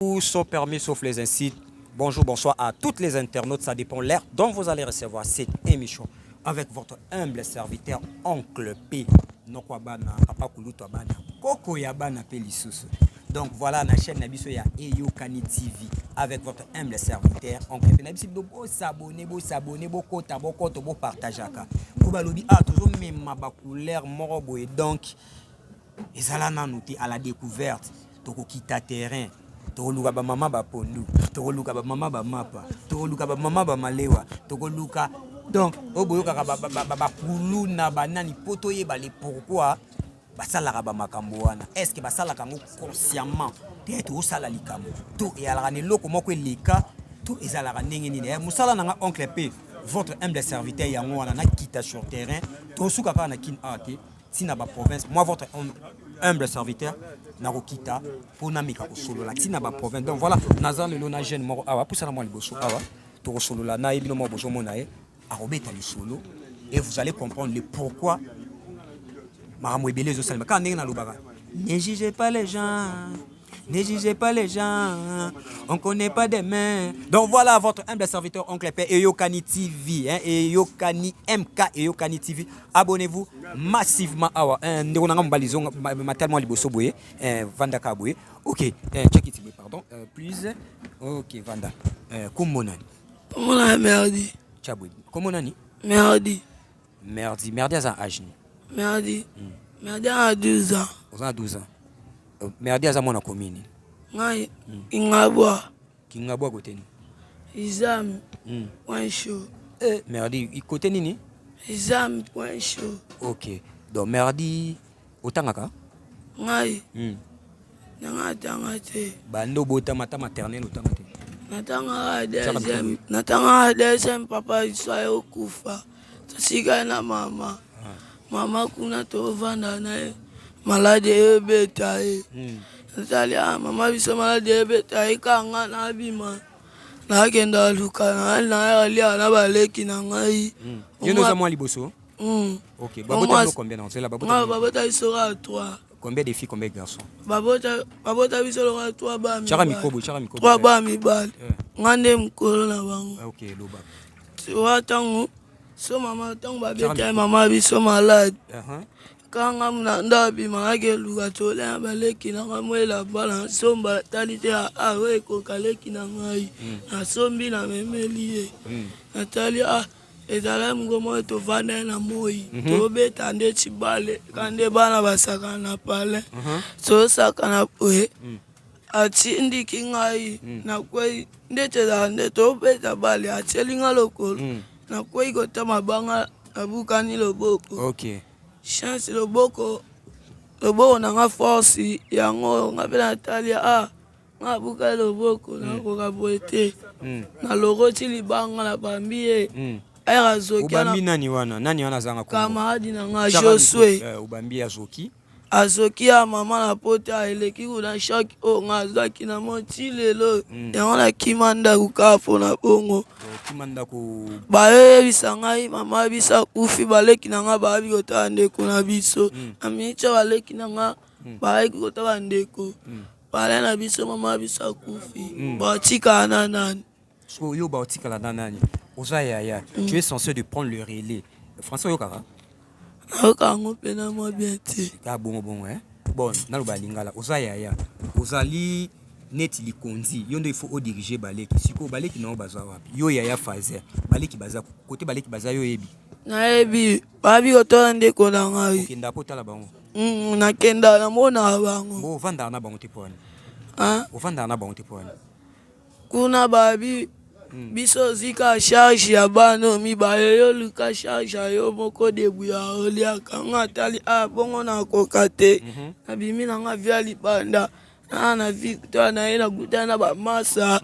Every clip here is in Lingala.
Tout sont permis sauf les incites. Bonjour, bonsoir à toutes les internautes. Ça dépend l'heure dont vous allez recevoir cette émission avec votre humble serviteur, Oncle P. Noko bana, papa kulutu bana, koko ya bana pe lisusu. Donc voilà na chaîne na biso ya Eyokani TV avec votre humble serviteur Oncle P. Na biso bo s'abonner, bo s'abonner, bo kota, bo koto, bo partageaka. Bo balobi ah toujours mema ba couleur moko boye donc ezala nanu te à la découverte. Tokokita terrain, tokoluka bamama bapondu, tokoluka bamama bamapa, tokoluka bamama bamalewa, tokoluka donc oyo boyokaka bakuluna banani mpo toyeba le pourquoi basalaka bamakambo wana. Est ce que basalaka yango consciemment te? Tozosala likambo to eyalaka na eloko moko eleka to ezalaka ndenge nini? Mosala na nga Oncle P, votre humble serviteur, yango wana nakita sur terrain. Tosuka kaka na Kin a te, ntina baprovince. Moi, votre humble serviteur, nakokita mpo nameka kosolola ntina baprovince. Donc voilà, naza lelo na jeune moko awa, pusana mwa liboso awa, tokosolola na ye. Bino moko bozomona ye akobeta lisolo et vous allez comprendre le pourquoi makambo ebele ezosalema. Kaka ndenge nalobaka, ne jugez pas les gens, ne jugez pas les gens, on ne connaît pas demain. Donc voilà, votre humble serviteur Oncle P, Eyokani TV, hein, Eyokani MK, Eyokani TV. Abonnez-vous massivement. Awa, ndeko nanga mobali zonga matalement liboso boye, vanda ka boye. Ok, check it, pardon, please. Ok, vanda. Kombo nani? Komona Merdi. Chabwe. Kombo nani? Merdi. Merdi. Merdi aza âge ni? Merdi. Merdi a 12 ans. Oza 12 ans. Merdi aza mwana komini? Ngai Kingabwa. Kingabwa kote nini? Izam point chaud. Merdi kote nini? Izam point chaud. Ok, donc Merdi otangaka? Ngai nanga atanga te. Bando obotama ata maternelle otanga te? Natangaka deuxième, natangaka deuxième. Papa biso ayokufa, totikali na mama. Mama kuna tovanda na ye, maladi eyebeta ye. Natali ah, mama biso maladi eyebeta ye, kanga nabima, nakenda aluka na alia na baleki na ngai. Yo nde oza mwa liboso? Ok, babota bino combien na nzela? Babota? Babota biso kaka 3. Combien de filles, combien de garçons? Babota biso lokola 3 ba. Chaka mikobo, chaka mikobo. 3 ba mibali, nga nde mokolo na bango. Ok, loba. Wa ntango so mama, ntango babeta mama biso malade, kanga na ndo abima, akeluka tolia na baleki na ngai. Mo elamba nasomba, tali te awa ekoka leki na ngai, nasombi, namemeli ye. Natali a ezala moko moko, tovanda ye na moi, tobeta ndeti bale ka nde bana basakana na palin. Tosakana boye, atindiki ngai, nakwei. Ndeti ezala nde tobeta bale, atieli nga lokolo, nakwei kota mabanga, nabukani loboko. Chance loboko, loboko na nga force yango. Nga mpe natali a nga abuka loboko, nakoka boye te. Nalokoti libanga, nabambi ye ere azoki. Obambi nani wana? Nani wana azanga? Camarade na nga Josue. Obambi, azoki? Azoki ya mama na pota eleki kuna. Choc oyo nga azwaki na moti lelo yango, nakima ndako kaka mpona bongo. Okima ndako? Bayoyebisa ngai mama biso akufi. Baleki na nga bayabi kotala ndeko na biso na miniti oyo. Baleki na nga bayaki kotala ndeko bale na biso, mama biso akufi, batikala na nani? Sikoyo yo baotikala na nani? Oza yaya, tu es censé de prendre le relais. Français oyokaka? Nayoka yango mpena mwa bien te. Ka bongo bongo, eh? Bon, naloba lingala. Oza yaya, ozali neti likonzi, yo nde il faut odirige baleki. Sikoyo baleki na yo baza wapi? Yo yaya fazer, baleki baza kote? Baleki baza, yo oyebi? Nayebi, bayebi kotala ndeko na ngai. Okenda po otala bango? Nakenda, namonaka bango. Bo ovandaka na bango te mpo wani? Ovandaka na bango te mpo wani? Kuna babi biso ozika charge ya bana mibale, yo luka charge ya yo moko, debuya oliaka. Nga atali a bongo, nakoka te. Nabimi na nga via libanda naa na Victoire na ye, nakutana na bamasa,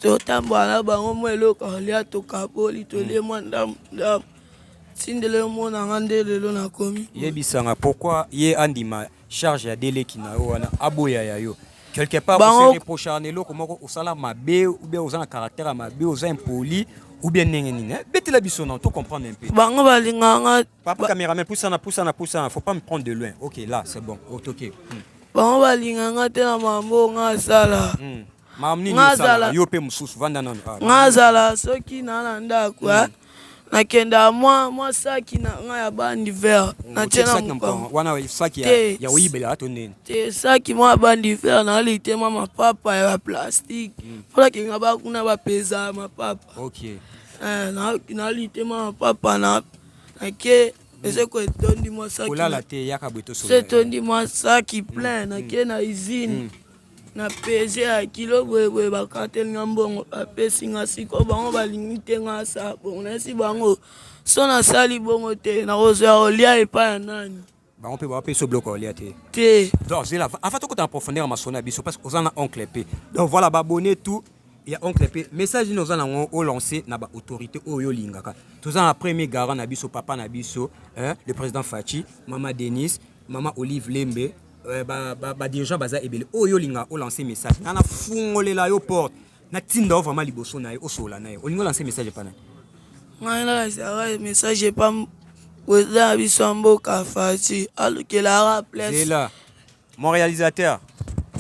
totambola na bango, mwa eloko olia, tokaboli, tolie mwa ndambu ndambu. Tindele omona nga nde lelo nakomi. Yebisanga pourquoi ye andima charge ya deleki na yo wana, aboya ya yo? Quelque part ose reprochaka na eloko moko osala mabe, ou bien oza na caractère ya mabe, oza impoli, ou bien ndenge nini? Betela biso na to comprendre un peu. Bango balingaka nga. Papa caméraman, pusana, pusana, pusana, faut pas me prendre de loin. Ok, là c'est bon. Ok. Bango balingaka nga te na mambo nga asala. Makambo nini osalaka yo mpe mosusu? Vanda nano. Ah, nga azala soki naa na ndako eh. Nakenda mwa saki na nga ya bandi vert, natie na mokongo. Wana saki ya oyibela to nini? Te, saki mwa bandi vert, nalite mwa mapapa ya baplastique mpo nakenga bakuna bapeza mapapa. Eh, nalite mwa mapapa nake ezeko etondi mwa saki. Kolala te, yaka boye. Se etondi mwa saki plein, nake na usine na pese ya kilo boyeboye, bakateli nga mbongo, bapesi nga. Sikoyo bango balingi te nga asala bongo. Nayesi bango so nasali bongo te, nakozwa kolia epai ya nani? Bango mpe bapesa biloko kolia te? Te. Donc zela, avant tokota na profondeur ya masolo na biso, parce que oza na oncle P. Donc voilà, baabonné tout ya oncle P, message nini oza nango olance na baautorité oyo olingaka? Toza na premier garant na biso, papa na biso, hein, le président Fatshi, mama Denis, mama Olive Lembe, badirigeant baza ebele. Oyo olinga olance message, nga nafungolela yo porte, natinda yo vraiment liboso na ye, osolola na ye. Olingi olance message epa nani? Ngai nalakisaka message epa président na biso ya mboka Fatshi, alukelaka place. Zela, mon réalisateur,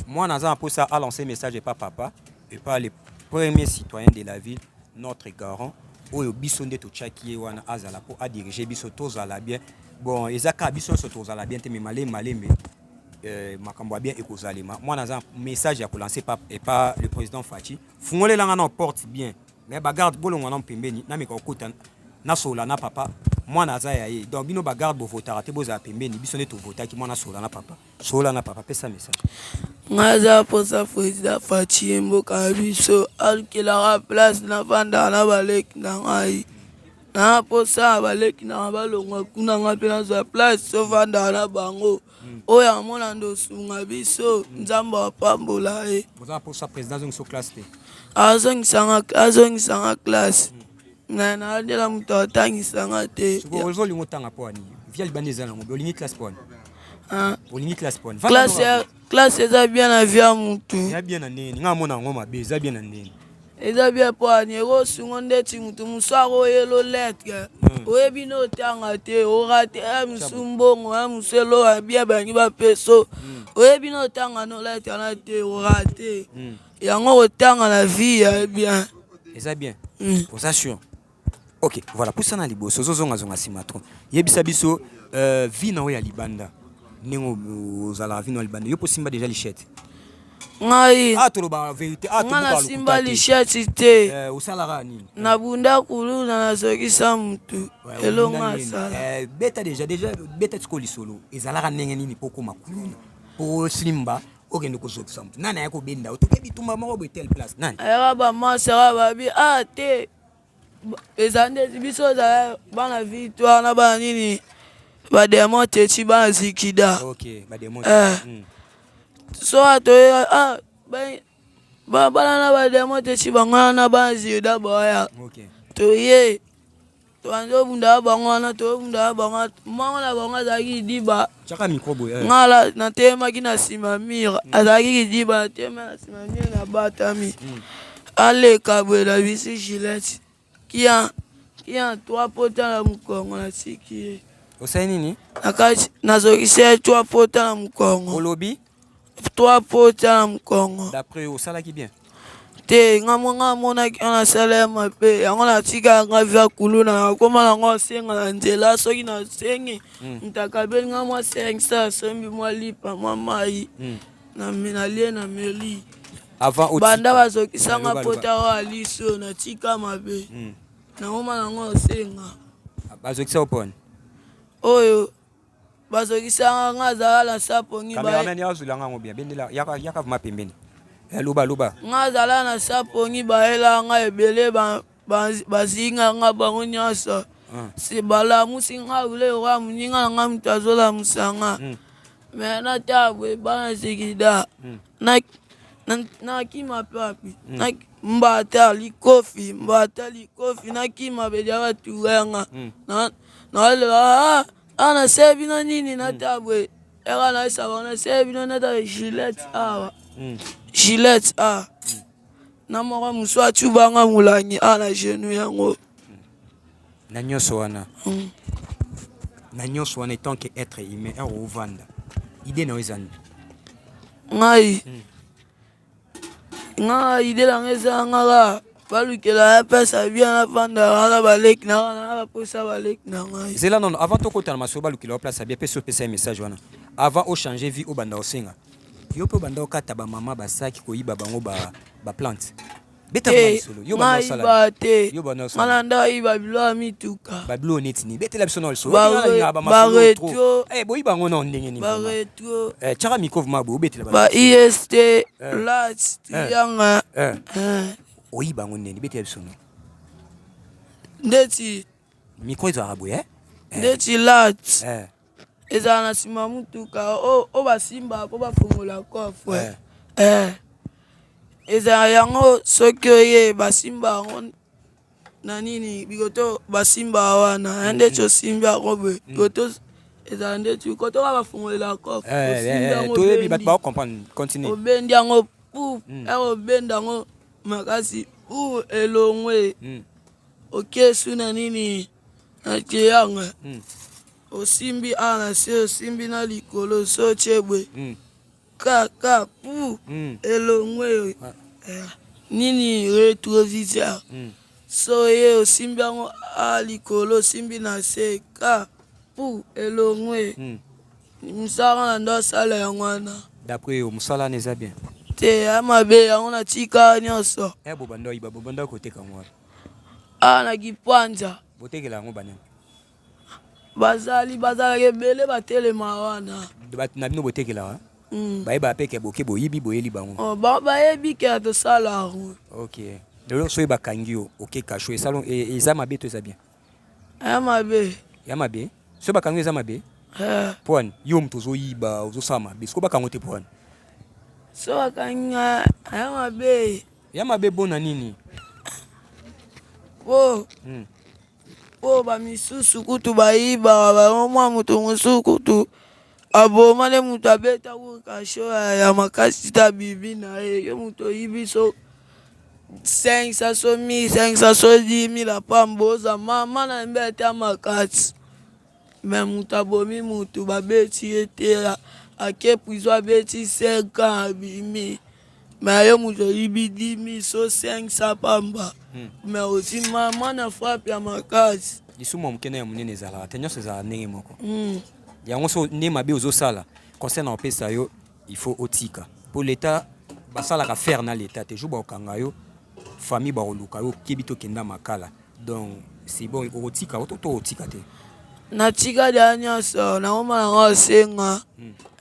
moi naza na mposa alancer message epa papa, epa le premier citoyen de la ville, notre garant, oyo biso nde totiaki ye wana azala mpo adirige biso, tozala bien. Bon, eza kaka biso nyonso tozala bien te, mais malembe malembe makambo ya bien ekozalema. Mwana aza message ya kolancer epa le président Fatshi. Fungolelanga na porte bien, mais bagarde bolongwa na pembeni, nameka kokota, nasolola na papa. Mwana aza ya ye, donc bino bagarde bovotaka te, bozala pembeni. Biso nde tovotaki mwana. Solola na papa, solola na papa, pesa message. Ngai aza mposa président Fatshi, mboka na biso, alukelaka place navandaka na baleki na ngai. Na mposa baleki na ngai balongwa kuna, ngai mpe nazwa place tovandaka na bango. Oyo amona nde osunga biso, Nzambe apambola ye. Oza na mposa président azongisa classe te? Azongisanga classe na nalandela moto atangisanga te. Ozolinga otanga mpo ani? Via libanda eza nango, olingi classe mpo ani? Olingi classe mpo ani? Classe eza bien na vie ya mutu. Eza bien na ndenge nga amona yango mabe? Eza bien na ndenge? Eza bien mpo ani ekosunga ndeti mutu mosu akoyela lettre, oyebi na otanga te, orate ya mosu mbongo ya mosu elo ya bien bangi bapeso, oyebi na otanga no lettre wana te, orate yango. Kotanga na vie ya bien. Eza bien? Oza sûr? Ok, voilà, pusana liboso, ozozongazonga nsima trop. Yebisa biso vie na oyo ya libanda, ndenge ozalaka vie na libanda. Yo mpo simba déjà lichette? Ngai? Ah, toloba vérité. Ah, nga nasimba lichette te. Osalaka nini? Nabunda kuluna, nazokisa mutu, elongo asala. Beta déjà, beta tiko lisolo. Ezalaka ndenge nini mpo okoma kuluna, mpo osimba, okende kozokisa mutu? Nani aya kobenda? Otoke bitumba moko boye, telle place, nani? Ayaka bamasi, aka babi a te, eza ndeti biso ozala bana Victoire na bana nini, bademo teti, bana Zikida. So toye ah, bana na bademo teti, bango wana bana Zikida baya. Toye tobandi obundaka bango wana, tobundaka bango, moko na bango azalaki kidiba. Ngala natelemaki na nsima mur, azalaki kidiba, natelema na nsima mur, nabatami, aleka boye na bisi gilete kia kia trois pota na mokongo, natiki ye. Osali nini? Nakati nazokisi ye trois pota na mokongo. Olobi? Trois pota na mokongo. D'après osalaki bien? Te, nga nga amonaki nga nasala ya mabe, yango natika nga via kuluna, nakoma nango asenga na nzela. Soki nasengi, moto akabeli nga mwa 500, asombi mwa lipa, mwa mai, nalie, na meli. Banda bazokisanga pota oyo aliso, natika mabe, nakoma nango osenga. Bazokisa oponi? Oyo bazokisanga nga, azala na sapongi. Cameraman, yazwelanga yango bien, bendela, yaka, yaka vraiment pembeni. Loba, loba. Nga azala na sapongi, bayela nga ebele, bazinga nga bango nyonso. Si balamusi nga ule oka moninga na nga, moto azolamusa nga, mais natala boye, bana Zikida, nakima papi, mbata likofi, mbata likofi, nakima bedia batuya nga, nalela awa, nasala bino nini? Natala boye, eka nayesa bango, nasala bino, natala gilete awa, gilete awa na moko mosu atubanga molangi awa na genou yango. Na nyonso wana, na nyonso wana, étant que être humain, ere ovanda, idée na yo eza nini? Ngai. Nga idée na nga eza nga kaka balukela ya pesa bien, nafandaka na baleki na nga, na baposa baleki na ngai. Zela nono, avant tokota na masolo balukela yo place ya bien, pesi opesa ye message wana avant ochange vie, obanda osenga yo mpe obanda okata bamama basaki, koyiba bango baplante. Beta lisolo yo banda osala. Nayiba te. Yo banda nga osala. Na nda ayiba bilo ya mituka. Babilo neti nini? Betela biso na lisolo. Barétro. Boyiba yango na ndenge nini? Barétro. Tiaka micro vraiment boye, obetela. Ba ist lat triangle. Oyiba yango ndeni? Betela biso no. Ndeti Micro ezalaka boye. Ndeti lat ezala na nsima mutuka oyo basimba mpo bafongola coffre. Ezala yango, soki oye basimba yango na nini, bikoto basimba wana, ndeti osimbi yango boye, koto ezala ndeti koto kaka bafongolela coffre, osimbi yango. Toyebi, bato bakocomprendre, continue. Obendi yango pu ere, obenda yango makasi pu, elongwe. Okesu na nini, na triangle, osimbi awa na se, osimbi na likolo, so otie boye kaka pu, elongwe. Nini, rétroviseur, so ye osimbi yango a likolo, osimbi na se, ka pu, elongwe. Mosala na ndo asala yango wana. D'après yo, mosala wana eza bien? Te, ya mabe yango, natika nyonso. Bobanda oyiba, bobanda koteka yango wana? Awa na Kipwanza. Botekela yango banani? Bazali, bazalaka ebele, batelema wana. Bato na bino botekelaka? Bayebaka mpe ke boke boyibi, boyeli bango? Oh, bayebi ke tosala yango. Ok, lelo soki bakangi yo, oke cachot, esalo eza mabe to eza bien? Ya mabe. Ya mabe? Soki bakangi yo, eza mabe? Eh. Po wani yo moto ozoyiba, ozosala mabe, soki bakango te, po wani? So bakangi nga, ya mabe. Ya mabe bona nini? Po po bamisusu kutu bayibaka bango, mwa moto mosusu kutu aboma nde moto abeta cachot ya makasi ta bibi na ye. Yo moto oyibi so 500, so 1500, so 10 000, apamba oza mama na mbe ata makasi. Me moto abomi motu, babeti ye te, ake prison, abeti 5 ans, abimi. Me yo moto oyibi 10 000, so 500 pamba, me osi mama na frappe ya makasi. Lisumu ya moke na ya monene ezalaka te, nyonso ezalaka ndenge moko. Yango so nde mabe ozosala, conseil na opesa yo, il faut otika, mpo leta basalaka faire na leta te. Jour bakokanga yo, famille bakoluka yo, okebi tokenda makala. Donc c'est bon, okotika to otika te? Natika deya nyonso, nakoma nanga osenga.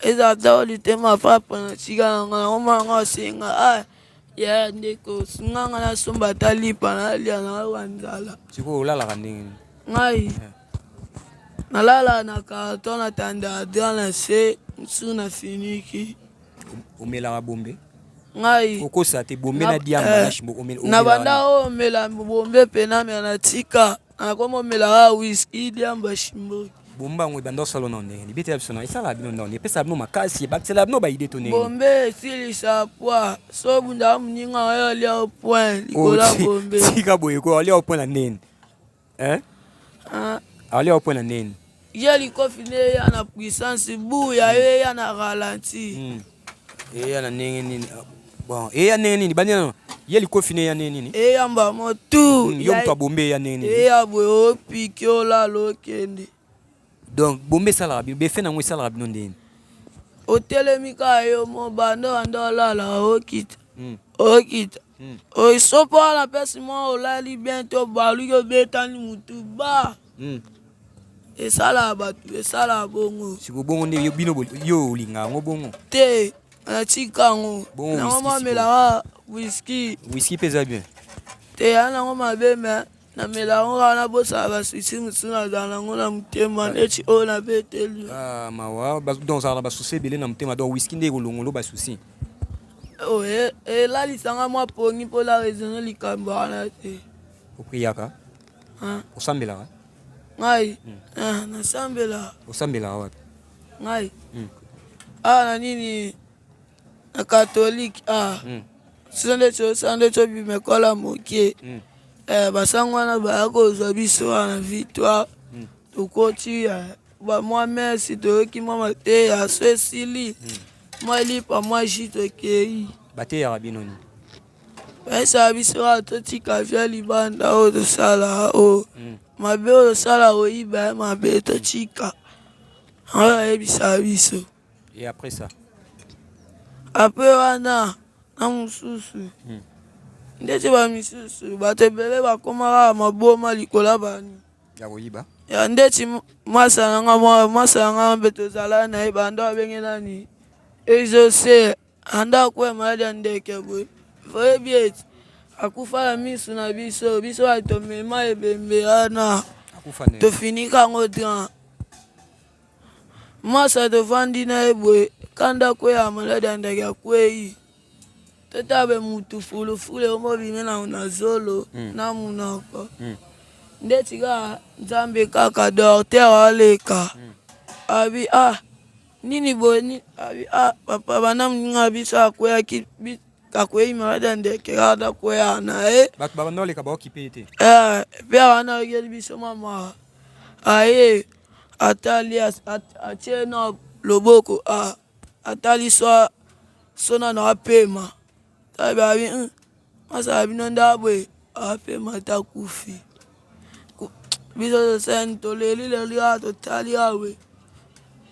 Ezala ta litema frappe, natika nanga, nakoma nanga osenga. Ah ya ndeko, nganga nasomba ata lipa nalia, nayoka nzala. Sikoyo olalaka ndenge nini? Ngai nalala na carton, natanda drap na se, mosusu na finiki. Omelaka bombe? Ngai? Okosa te, bombe na diamba na shimbo? Na banda oyo omela bombe pena, me natika, nakoma omelaka whisky, diamba, shimboki. Bombe yango ebanda osala na ndenge nini? Betela biso na esalaka bino ndenge epesaka bino makasi, ebakisela bino baide to ndenge? Bombe esilisa poids. So obundaka, moninga oyo alia point likolo ya bombe. Tika boye ko, alia point na ndeni? Ah. Alia point na ndeni? Ye likofi nde eya na puissance, bu ya yo eya na ralenti. Eya na ndenge nini? Bon, eya ndenge nini? Bandi nano, ye likofi ne eya ndenge nini? Eyamba mo tu. Yo moto abombe, eya ndenge nini? Eya boye, opiki, olala, okende. Donc bombe esalaka bino befe nango, esalaka bino ndenge? Otelemi kaka yo mo, banda banda olala, okita, okita. Oso mpo wana mpesi mwa olali bien to baluki, obetani mutu ba. Esalaka bato, esalaka bongo. Siko bongo nde yo bino yo olinga yango bongo? Te, natika yango. Bongo nango whisky? Mamelaka whisky. Whisky mpe eza bien? Te, ya nango mabe, me namela yango kaka nabosaka basoucis mosusu nazala nango na motema, neti oyo nabeteli. Ah, mawa. Donc ozalaka na basoucis ebele na motema, donc whisky nde ekolongolo basoucis? Oyo elalisanga mwa pongi mpo la raisonne likambo wana te. Opriaka? Ah. Osambelaka? Ngai? Ah, nasambela. Osambelaka wapi? Ngai awa na nini, na catholique. Ah, so ndeti osala, ndeti obima ekola moke. Eh, basango wana baya kozwa biso wana victoire, tokoti bamwa messe, toyoki mwa mateya, so esili, mwa lipa, mwa jus, tokei. Bateyaka bino nini? Bayebisaka biso kaka totika vie ya libanda oyo tosala oyo mabe oyo tosala koyiba ya mabe totika yango bayebisaka biso. Et après ça? Après wana na mosusu ndeti ba misusu bato ebele bakoma kaka maboma likolo ya bani ya koyiba. Ya ndeti masa na nga, masa na nga mpe tozala na ye banda babenge nani exauce anda akwea maladi ya ndeke boye oyebi ete akufa na misu na biso, biso bato tomema ebembe wana tofinika yango drap. Masa tovandi na ye boye kanda akwea maladi ya ndeke akwei totala be mutu fulufulu yango obimi na zolo na monoko ndeti kaka nzambe kaka docteur aleka abi ah nini boye nini abi ah papa banda moninga na biso akweyaki akwei maladi ya ndeke kaka nakwea na ye bato babanda oleka baokipe ye te. Mpe wana ayokeli biso mama aye atali atie na loboko atali so so nano apema tabi abi masala bino nde boye apema te akufi biso tosani toleli leli kaka totali awe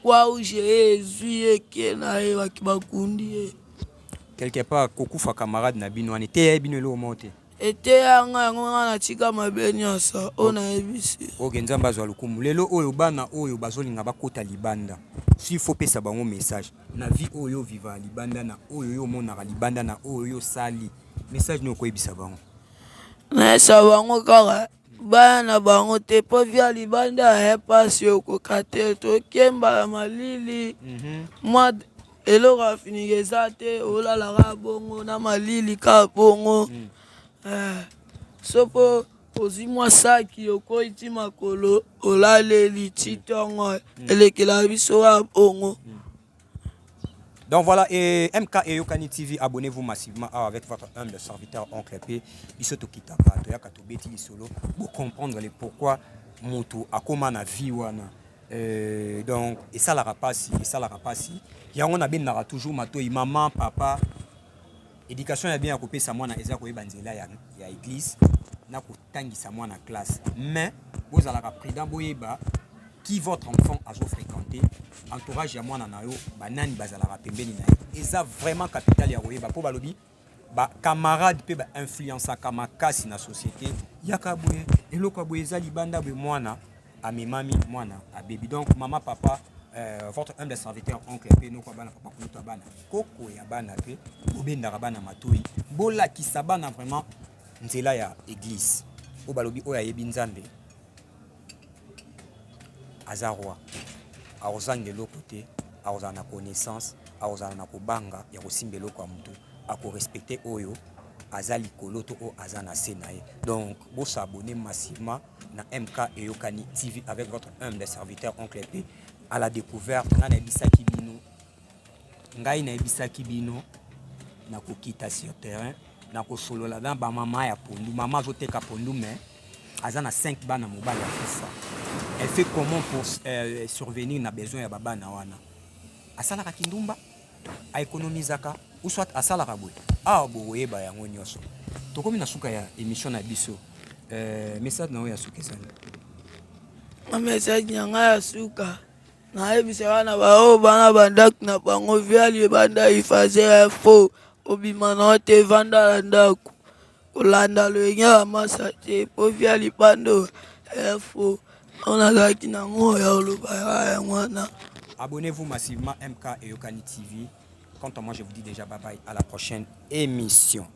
croix rouge ye ezwi ye eke na ye bakundi ye. Quelque part kokufa camarade na bino wana eteya ye bino eloko moko te? Eteya nga yango nga natika mabe nyonso oyo nayebisi. Ok, Nzambe azwa lokumu. Lelo oyo bana oyo bazolinga bakota libanda, s'il faut pesa bango message na vie oyo oviva libanda, na oyo yo omonaka libanda, na oyo yo osali, message nini okoyebisa bango? Nayebisa bango kaka baya na bango te mpo vie ya libanda ya pasi okoka te, tokemba ya malili mwa eloko ya finika eza te, olalaka bongo na malili kaka bongo. So mpo ozwi mwa saki okwei ti makolo olaleli ti ntongo elekelaka biso kaka bongo. Donc voilà, et MK et Yokani TV, abonnez-vous massivement avec votre humble serviteur Oncle P. Biso tokitaka, toyaka tobeti lisolo, pour comprendre le pourquoi mutu akoma na vie wana. Donc esalaka pasi, esalaka pasi. Yango nabendaka toujours matoi, maman, papa, éducation ya bien ya kopesa mwana eza koyeba nzela ya église na kotangisa mwana classe. Mais bozalaka prudent, boyeba qui votre enfant azo fréquenter, entourage ya mwana na yo, banani bazalaka pembeni na ye. Eza vraiment capital ya koyeba po balobi ba camarade pe ba influençaka makasi na société. Yaka boye, eloko ya boye eza libanda boye, mwana amemami, mwana abebi. Donc maman, papa, votre humble serviteur Oncle P, noko bana, papa kulutu bana, koko ya bana pe bobendaka bana matoi, bolakisa bana vraiment nzela ya église. Oyo balobi oyo ayebi Nzambe aza roi, akozanga eloko te, akozala na connaissance, akozala na kobanga ya kosimba eloko ya motu, akorespecte oyo aza likolo to oyo aza na se na ye. Donc bosabonner massivement na MK Eyokani TV avec votre humble serviteur Oncle P à la découverte. Ngai nayebisaki bino, ngai nayebisaki bino na kokita sur terrain, na kosolola na bamama ya pondu. Mama azoteka pondu mais aza na 5 bana mobali ya kufa. Elle fait comment pour survenir na besoin ya babana wana? Asalaka kindumba, aekonomisaka, ou soit asalaka boye. Awa bokoyeba yango nyonso. Tokomi na suka ya émission na biso. Message na oyo ya suka ezali? Message na ngai ya suka nayebisaka na baoyo bana bandako na bango vie ya libanda ifaze ya fo obima na yo te, vanda na ndako kolanda loyenge ya masa te po vie ya libanda oyo ya fo. Oyo nazalaki nango ya koloba yango wana. Abonnez-vous massivement MK Eyokani TV. Quant à moi, je vous dis déjà bye bye à la prochaine émission.